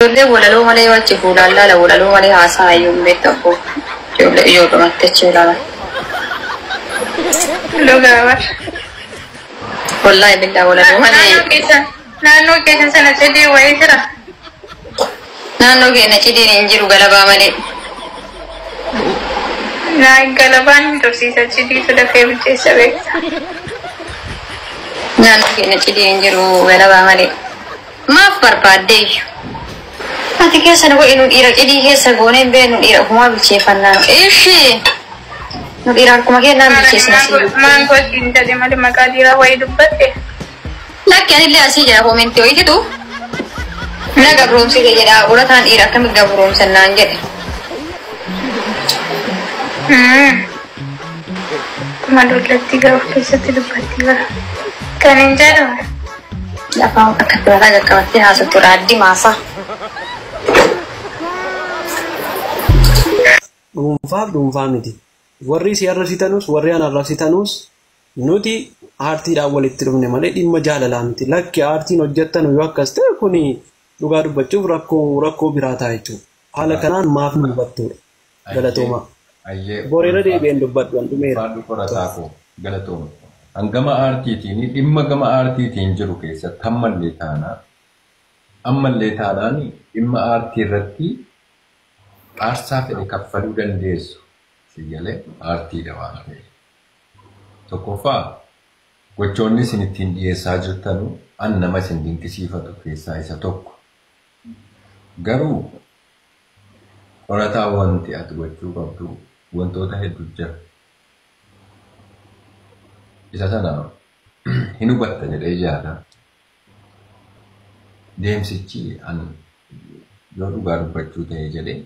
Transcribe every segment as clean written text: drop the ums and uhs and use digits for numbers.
Ijoollee walaloo malee yoo achi fuulaan laala walaloo malee haasaa iyyuu hin beektu akkoo ijoollee ijoollumatti achi ilaalan. Dhugaa bara. Wallaahi billaa walaloo malee. Naannoo keessan sana cidii wayii jira. Naannoo keenya cidiin hin jiru, galabaa malee. Naa galabaan hin tursiisa, cidiitu dafee bilcheessa beekta. Naannoo keenya cidiin hin jiru, galabaa malee. Maaf barbaaddee iyyuu? Ati keessa nu godhi, nu dhiira cidii keessa goonee hin beeknu, dhiira ofumaa bilcheeffannaa. Ishii nu dhiira harkuma kennaan bilcheessina sii. Maangoo siin jedhe malee maqaa dhiiraa wayii dubbatte. Lakki, anillee asii jira, comment wayititu na gabroomsite jedha, ulataan dhiira akkamitti gabroomsan naan jedhe. Kuma dullatti gaaf keessatti dubbatti bara. Kan hin jedhamu. Afaan akka mataa qaqqabattee haasoftu addi maasaa. Dhuunfaaf dhuunfaa miti. Warri si arrabsitanus, warri an arrabsitanus, nuti aartiidhaan walitti dhufne malee dhimma jaalalaa miti. Lakki, aartiin hojjettanu yoo akkas ta'e, kuni dhugaa dubbachuuf rakkoo biraa ta'a jechuudha. Haala kanaan maaf nu hubattudha? Galatoomaa. Boreera deebi'een dubbadhu, an dhumeera. Faadhu qorataa koo, galatooma. Hangama aartiitiin, dhimma gama aartiitiin jiru keessatti ammallee taanaan dhimma aartii irratti aarsaa fedhe kaffaluu dandeessu. Sigalee aartiidha waan ta'eef. Tokkoffaa, gochoonni isin ittiin dhiyeessaa jirtanu an nama isin dinqisiifatu keessaa isa tokko. Garuu qorataa, wanti ati gochuu qabdu wantoota hedduu jira. Isa sana hin hubatta jedhee yaada. Deemsichi an yoo dhugaa dubbachuu ta'e jedhee,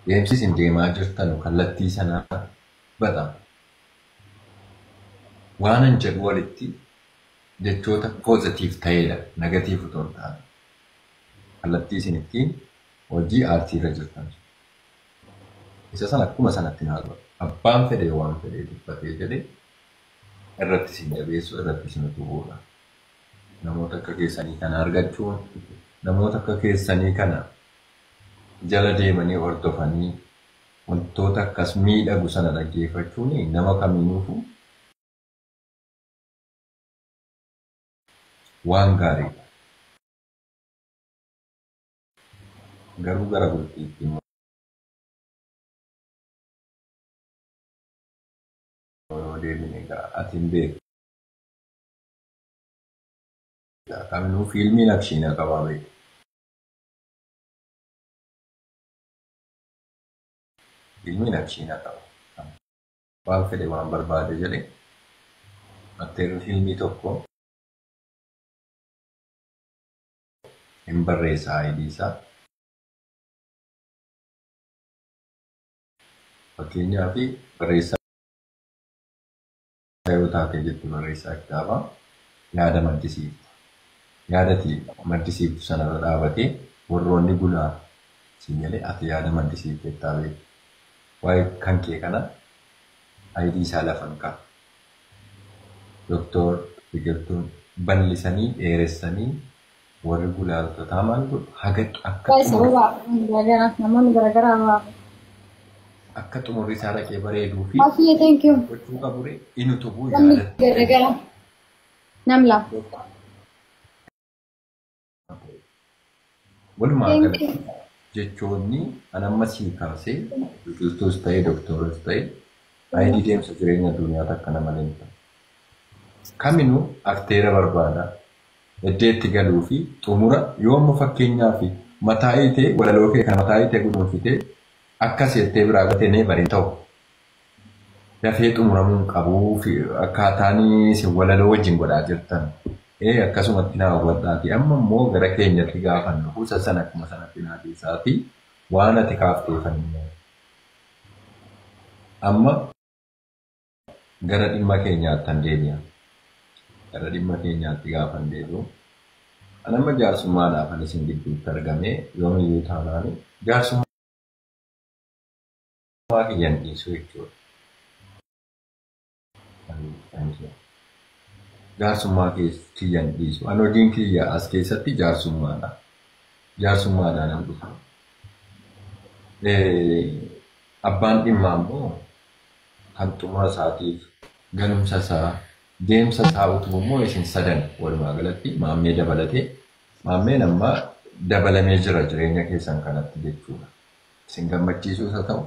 deemsi isin deemaa jirtanu kallattii sanaa bata. Waanan jedhu walitti jechoota positive ta'edha. Negative otoo hin taane. Kallattii isin ittiin hojii aartii irra jirtan. Isa sana akkuma sanatti naa godha. Abbaan fedhe waan fedhe dubbatee jedhee, irratti isin jabeessu, irratti isin utubuudha. Namoota akka keessanii kana argachuun, namoota akka keessanii kana jala deemanii hordofanii wantoota akkas miidhagu sana dhaggeeffachuun nama kamiinuufu waan gaariidha. Garuu gara bultiitti immoo yoo deebine egaa ati hin beektu. Kaminuu fiilmiin action qabaa beektu. Fiilmiin action qaba. Waan fedhe waan barbaade jedhe akteerri fiilmii tokko hin barreessa idea isaa. Fakkeenyaaf, barreessaa yoo taate jettu, barreessaa kitaabaa, yaada maddisiifta. Yaada ati maddisiiftu sanarra dhaabatee warroonni gulaa siin galee, ati yaada maddisiiftettaa beektu. Waa'ee kan kee kana idea isaa lafan ka'a. Doktor Biqiltuun bal'isanii dheeressanii warri gulaaltotaa maal godhu, haga akka xumurri Sababa namoonni garaagaraa akka xumurri isaa dhaqee bareeduu fi Afiya, thank you. gochuu qabure in utubuu Namni yaadatti. garaagaraa namla. Walumaa Thank galatti you. jechoonni an amma sii kaasee, Biqiltuus ta'e doktooras ta'e, idea deemsa jireenya addunyaa takka nama hin ta'u. Kaminuu akteera barbaada. Iddeetti galuu fi xumura yoo amma fakkeenyaaf mataa hiitee walaloo kee kana mataa hiitee guduunfitee akkas jettee biraa gatee nee bariin ta'u. Dafee xumuramuu hin qabuu fi akkaataan isin walaloo wajjin godhaa jirtan. Ee, akkasumatti naa hubadhaati. Amma immoo gara keenyatti gaafa dhufu sana akkuma sanatti naa dhiisaati waan ati kaafteefan immoo. Amma gara dhimma keenyaatti kan deebi'a. Gara dhimma keenyaatti gaafa deebi'u, an amma jaarsummaadhaaf an isin gidduutti argame, yoomiyyuu taanaan jaarsummaa kiyyan dhiisu jechuudha. Jaarsummaa kiyyan dhiisu. An hojiin kiyya as keessatti jaarsummaadha. Jaarsummaadhaan an dhufa. Abbaan dhimmaa immoo kan xumura isaatiif galumsa isaa deemsa isaa utuu immoo isin sadan walumaa galatti maammee dabalatee maammeen amma dabalamee jira jireenya keessan kanatti jechuudha. Isin gammachiisuus haa ta'u,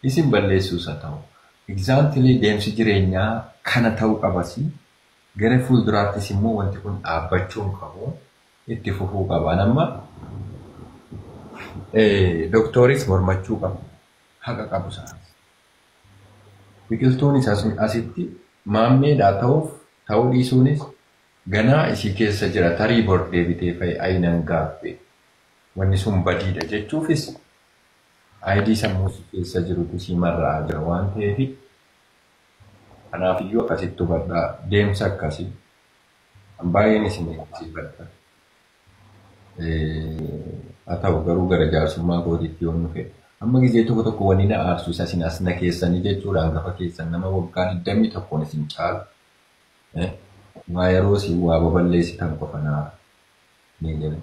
isin balleessuus haa ta'u. Exactly deemsi jireenyaa kana ta'uu qabasi. Gara fuulduraattis immoo wanti kun dhaabbachuu hin qabu. Itti fufuu qaba. Amma doktooris mormachuu qabu. Haqa qabu isaanis. Biqiltuunis asitti maammeedhaa ta'uuf ta'uu dhiisuunis ganaa isii keessa jira. Tarii bor deebitee fa'i ayinan gaabbe. Wanni sun badiidha jechuufis ayidii sammuu isii keessa jirutu isii marra'aa jira waan ta'eef kanaafiyyuu akkasitti hubadhaa deemsa akkasii baay'een isin eegsifadha. Haa ta'u garuu gara jaarsummaa kootiitti yoon dhufe amma gizee tokko tokko wanni na aarsu isa isin as na keessanii jechuudha hangafa keessan nama waggaa 21 isin caalu. Waa yeroo isin waa baballeessitan qofa naa ni jedhu.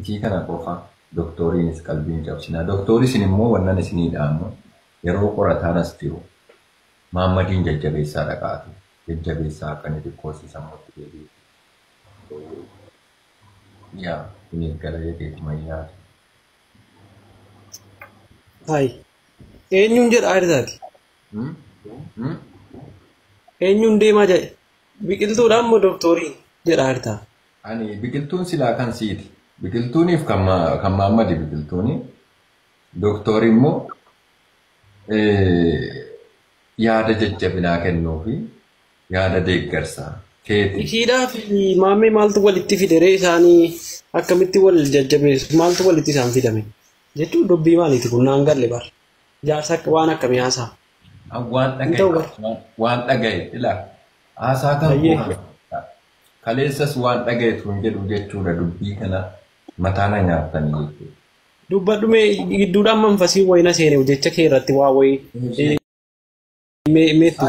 Isii kana qofa doktoriinis qalbiin cabsinaa. Doktorii isin immoo wannan isinii dhaamu yeroo qorataan as jiru Maammadiin jajjabeessaa dhaqaatu. Jajjabeessaa akka inni xiqqoosi sammuutti deebi'u. Yaa isiniif gala jedheetuma yaadu. Hayi. Eenyuun jedha ayirtaati? Eenyuun deemaa jedhe? Biqiltuudhaan moo doktorii jedha ayirtaa? Ani biqiltuun silaa kan siiti. Biqiltuuniif kan Maammadi biqiltuuni. Doktori immoo yaada jajjabinaa kennuu fi yaada deeggarsaa keeti. Ishiidhaa fi maammee maaltu walitti fide ree isaanii akkamitti wal jajjabeessu maaltu walitti isaan fidame jechuun dubbii maaliiti kun naan galle bar jaarsa waan akkamii haasaa. Waan dhagaye waan dhagaye ilaa haasaa kan kaleessas waan dhagayetu hin jedhu jechuudha dubbii kana mataa na nyaattanii jechuudha. Dubbadhu mee gidduudhaan manfasii wayina seene jecha kee irratti waa wayii meetti.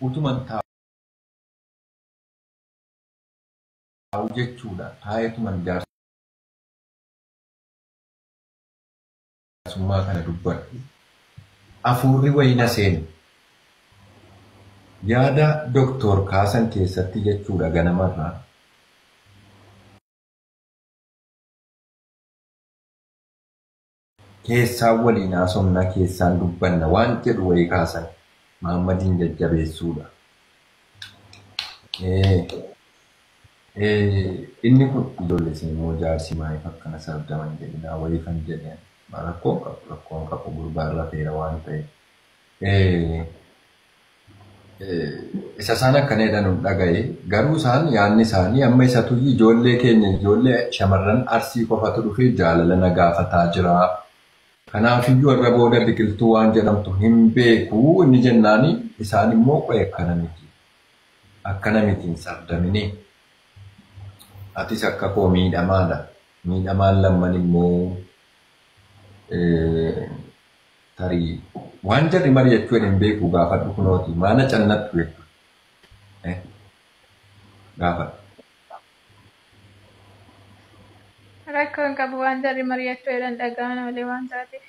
Utuman taa'u jechuudha. Taa'eetuman jaarsummaa kana dubbadhu. Afuurri wayina seene. Yaada doktor kaasan keessatti jechuudha ganamarraa. Keessaan waliin haasofna keessaan dubbanna waan jedhu wayii kaasan Maammadiin jajjabeessuudha. Inni kun ijoollee isin immoo jaarsi maaliif akkana sardaman jedhinaa wayii kan jedhan rakkoon qabu rakkoon qabu gurbaan rafeera waan ta'eef. Isa isaan akkana jedhan dhaga'e garuu isaan yaadni isaanii amma isatu ijoollee keenya ijoollee shamarran Arsii qofatu dhufee jaalala na gaafataa jira. Kanaafiyyuu irra booda biqiltuu waan jedhamtu hin beeku inni jennaani isaan immoo qo'e akkana miti. Akkana miti hin sardamini. Atis akka koo miidhamaadha. Miidhamaan lamman immoo tarii waan jarri mari'achuu hin beeku gaafadhu kunooti. Maana cannattu jechuudha. Gaafadhu. Rakkoon qabu waan jarri mari'achuu jedhan dhaga'an malee waan taateef.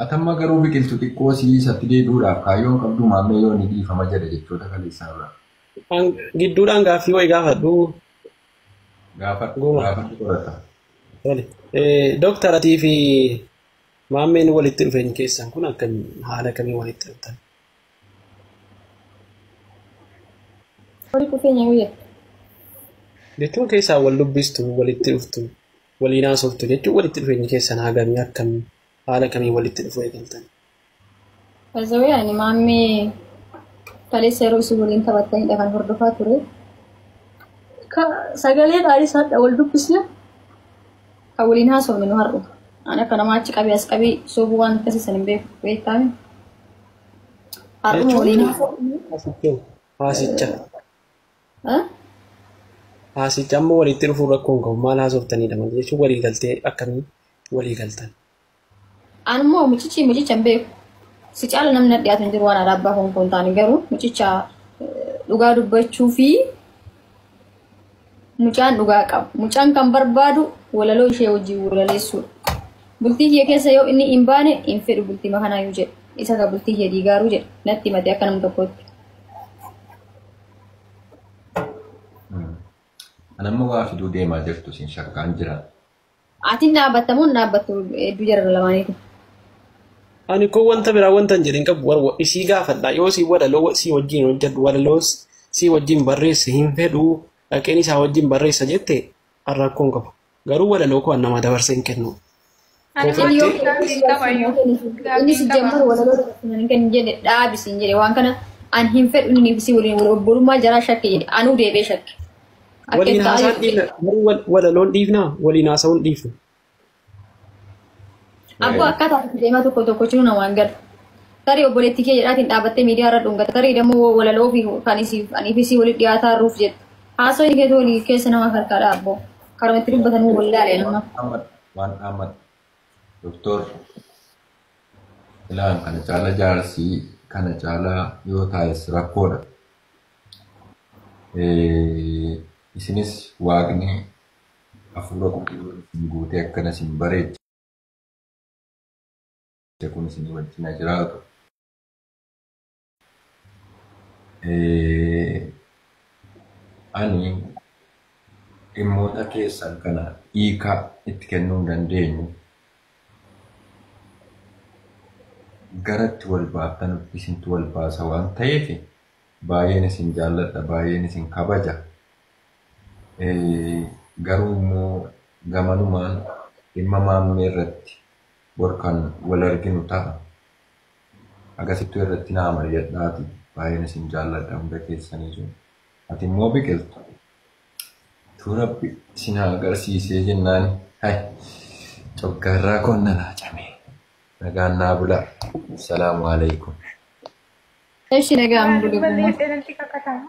Atamma garuu biqiltuu xiqqoo sii isatti deebi'uudhaaf kaayyoon qabdu maammee yoo ni dhiifama jedhe jechoota kaleessaa irraa. Gidduudhaan gaaffii wayii gaafadhu. Gaafadhu gaafadhu qorata. Dooktar atii fi maammeen walitti dhufeenyi keessan kun akkam haala kamiin walitti dhuftan? Walitti dhufeenya yoo jettu. Jechuun keessaa wal dubbistu, walitti dhuftu, waliin haasoftu jechuun walitti dhufeenyi keessan hagamii akkam haala kamiin walitti dhufuu eegaltan? Kazawee ani maammee kaleessa yeroo isin waliin taphattanidha kan hordofaa ture. Sagalee dhaanis hadha wal dubbisne kan waliin haasofne nu har'u. Ani akka namaa achi qabee as qabee soobuu waan akkasii san hin beeku beektaami. Har'uma waliin haasofne. Haasicha. Haasicha amma walitti dhufuun rakkoon qabu maal haasoftanidha malee jechuun walii galtee akkamii walii galtan? Ani immoo mucichi mucicha hin beeku. Si caala namni dhiyaatu hin jiru waan aadaa abbaa koon koon taane garuu mucicha dhugaa dubbachuu fi Mucaan dhugaa qaba. Mucaan kan barbaadu walaloo ishee wajjin walaleessuudha. Bultii kiyya keessa yoo inni hin baane hin fedhu bultii makanaayyuu jedhe. Isa ka bultii kiyya diigaaruu jedhe. Natti himate akka nama tokkootti. Ani amma waa fiduu deemaa jirtu siin shakkaan jira. Ati dhaabbatta moo hin dhaabbattu hedduu jara lamaaniitu? Ani koo wanta biraa wanta hin jedhin qabu warra isii gaafadha. Yoo sii walaloo sii wajjin hojjedhu walaloo sii wajjin barreesse hin fedhu dhaqeen isaa wajjin barreessa jette rakkoon qabu. Garuu walaloo koo nama dabarsee hin kennu. Ani Inni yoo maal gaaffiin qaba iyyuu. inni Gaaffiin si qaba. jammaru walaloo dabarsee hin kennu jedhe dhaabi siin jedhe waan kana an hin fedhu inni si waliin wal obbolummaa jaraa shakke jedhe anuu deebee shakke. Akka Waliin itti ta'aa haasaan jiru. dhiifna. Garuu walaloon dhiifnaa waliin haasa'uun dhiifna. Abbaa akkaataa itti deemaa tokko tokko jiru namaan galu. Tarii obboleettii kee jedhaatiin dhaabattee miidiyaa irra dhungata. Tarii immoo walaloo fi kan isiif anii fi sii walitti dhiyaataa jiruuf jettu. Haasoo keetu walii keessa nama harkaadha abboo. Karuma itti dubbatanuu wallaalee nama. Waan dhaammatu. Doktor ilaan kana caala jaarsii kana caala yoo taa'es rakkoodha. Isinis waaqni hafuura qulqulluu isin guutee akkana isin bareeche kun isin wajjin haa jiraatu. Ani dhimmoota keessan kana hiikaa itti kennuu hin dandeenyu. Garatti wal baaftan isintu wal baasa waan ta'eef baay'een isin jaalladha, baay'een isin kabaja. Garuu immoo gamanumaan dhimma maammee irratti bor kan wal arginu ta'a. Agasittuu irratti naa mari'adhaati. Baay'een isin jaalladha hunda keessaniitu. Ati immoo biqiltu. Tuu Rabbi isin haa agarsiisee jennaan. Hai coggaarraa konna naa camee. Nagaan naa bulaa. Salaamu alaikum. Eshi nagaan Maaliif buli gummaa. balleessee natti kakatama?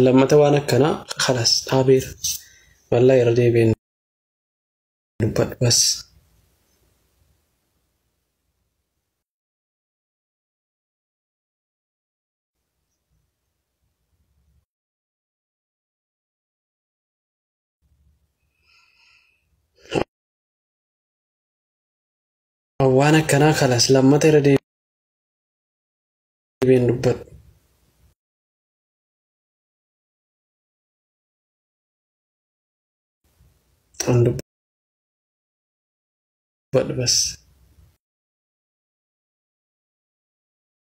Lammata waan akkanaa kalas dhaabeera. Wallaahi irra deebi'een dubbadhu bas. Waan akkanaa kalas lammata irra deebi'een dubbadhu. An dubbadhu bas.